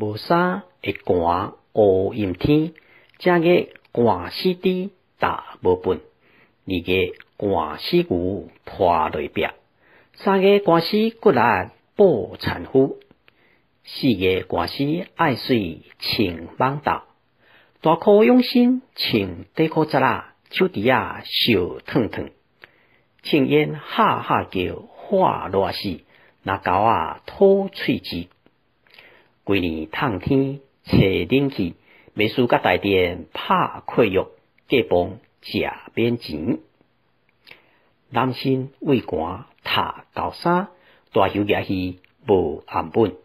無衫會寒烏陰天，正月寒死豬，踏無糞；二月寒死牛，拖落壁；三月寒死骨力補田夫；四月寒死愛媠穿蠓豆。大箍養生穿短褲節仔，手指仔燒燙燙。銃煙哈哈叫，喝熱死，若狗仔吐喙舌。規年迵天吹冷氣，袂輸佮台電拍契約，過磅食免錢。男生畏寒踏厚衫，大魚鱺魚無頷本。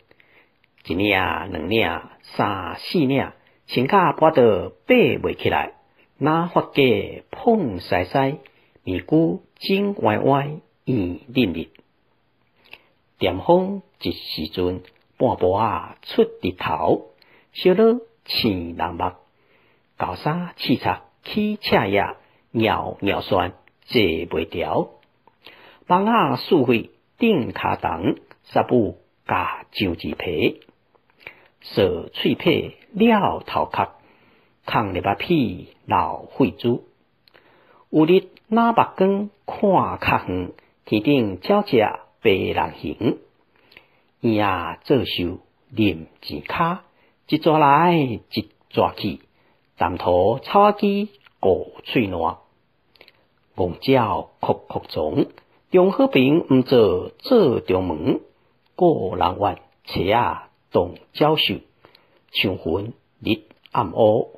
一領兩領三四領，穿甲跋倒爬袂起來。若發家胖師師，面龜整歪歪圓淋淋。恬風一時陣，半晡仔出日頭，燒烙青人目，厚衫刺插起赤葉，尿尿酸坐袂牢。蠓仔四血頂跤筒，殺母咬樟子皮，趖喙䫌了頭殼，空粒仔屁流血珠。有日若目光看較遠，天頂鳥食白人形。圓仔做秀啉錢跤，一逝來一逝去，談吐草仔雞顧喙爛。戇鳥擴擴傱，中好朋毋做做中門，顧人怨，妻仔當鳥獸，樹雲日暗烏。